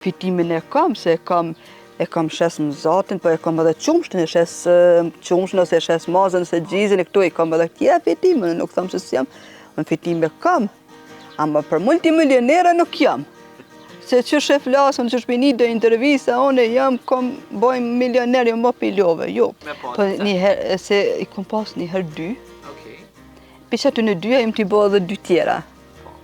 Fitimin e kam, se e kam e kam shes mëzatin, po e kam edhe qumshtin, e shes qumshtin, ose e shes mazën, ose gjizën, e këto i kam edhe tjera fitimin, nuk tham se s'jam, unë fitime kam, ama për multimilionere nuk jam. Se qysh e flasëm, qysh p'i ni do intervista, unë jam, kom bojmë milioner, jam bo pi lopëve, jo. Po një herë, se i kom pas një herë dy, okay. Pi qaty në dyja, jam t'i bo edhe dy tjera. Po.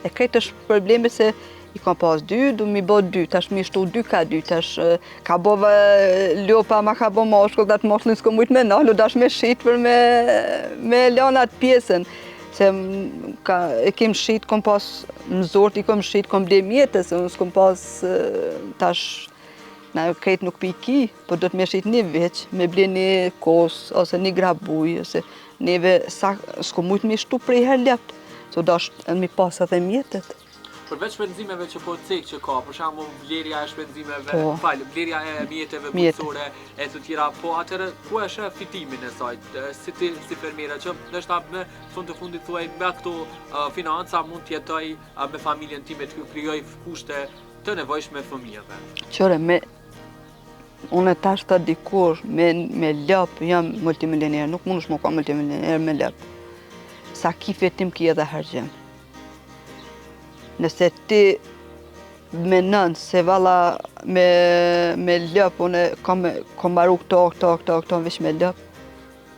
E krejt është problemi se i kam pas dy, du mi bo dy, tash mi shtu dy ka dy, tash ka bo lopa, ma ka bo mashkull, dhe atë mashkullin s'kom mujtë me nalë, u dash me shit për me, me lanë atë pjesën, se ka, e kem shit, kom pas më zort, i kom shit, kom ble mjete, se unë s'kom pas tash, na krejt nuk pi ki, po do të me shit një veç, me ble një kos, ose një grabuj, ose Neve sa s'kom mujt me shtu prej herë lopt, se u dasht mi pas edhe mjetet. Përveç shpenzimeve që po cek që ka, për shembull blerja e shpenzimeve, po. fal, blerja e mjeteve bujqësore e të tjera, po atëherë ku e sheh fitimin e saj, si ti si fermere që ndoshta në fund të fundit thuaj me këto financa mund të jetoj me familjen time të krijoj kushte të nevojshme fëmijëve. Qyre me Unë tash tha dikush me, me lop jam multimilioner, nuk mundesh me kon multimilioner me lop. Sa ki fitim ki edhe harxhim. Nëse ti menon se valla me, me lop, unë kam, kam maru këto, këto, këto, këto, veç me lop,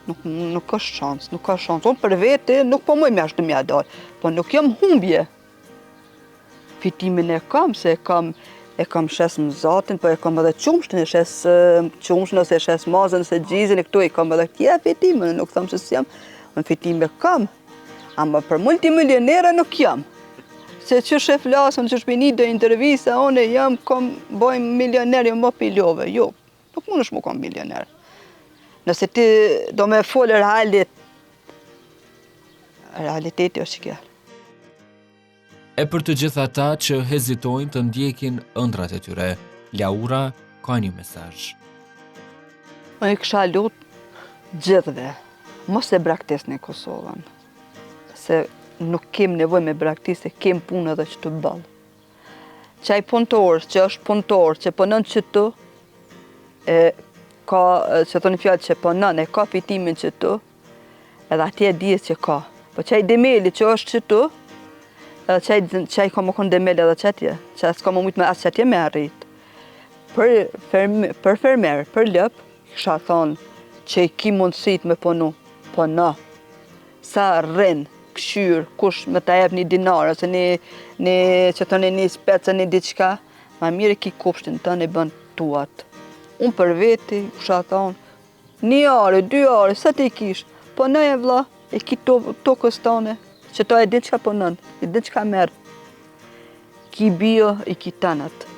nuk, nuk është shans, nuk ka shans. Unë për vete nuk po muj me ashtu me ia dal, po nuk jam humbje. Fitimin e kam, se e kam e kam shes mëzatin, po e kam edhe qumshtin, e shes qumshtin, ose e shes mazën, ose gjizën, e këto i kam edhe tjera fitime, nuk tham se s'jam, unë fitime kam, ama për multimilionere nuk jam. Se qysh e flasëm, qysh p'i ni do intervista, unë jam, kom bojmë milioner, jam bo pi lopëve, jo, nuk mundesh me kon milioner. Nëse ti do me folë realit, realiteti është kjo. E për të gjithë ata që hezitojnë të ndjekin ëndrrat e tyre, Laura ka një mesazh. Unë i kisha lut gjithëve, mos e braktisni Kosovën, se nuk kem nevojë me braktis, se kem punë edhe qëtu boll. Qaj punëtor, që është punëtor, që punon qëtu, e ka, që thonë fjalë që punon, e ka fitimin qëtu, Edhe atje e dihet që ka. Po qaj demeli që është qëtu, edhe qaj, qaj ka me konë demel edhe qatje, që s'ka me mujtë me as qatje me arrit. Për, ferm, për fermer, për lop, kisha thonë që i ki mundësit me punu, puno. Sa rrin, kqyr, kush me ta jep një dinar, ose një, një që thonë një spec, një diçka, ma mirë ki kopshtin tënd e bën tuat. Unë për veti, kisha thonë, Një are, dy are, sa ti kish? Punoje vlla, e ki to, tokës tane, që to e din çka punon, e din çka merr. Ki bio, i ki tanat.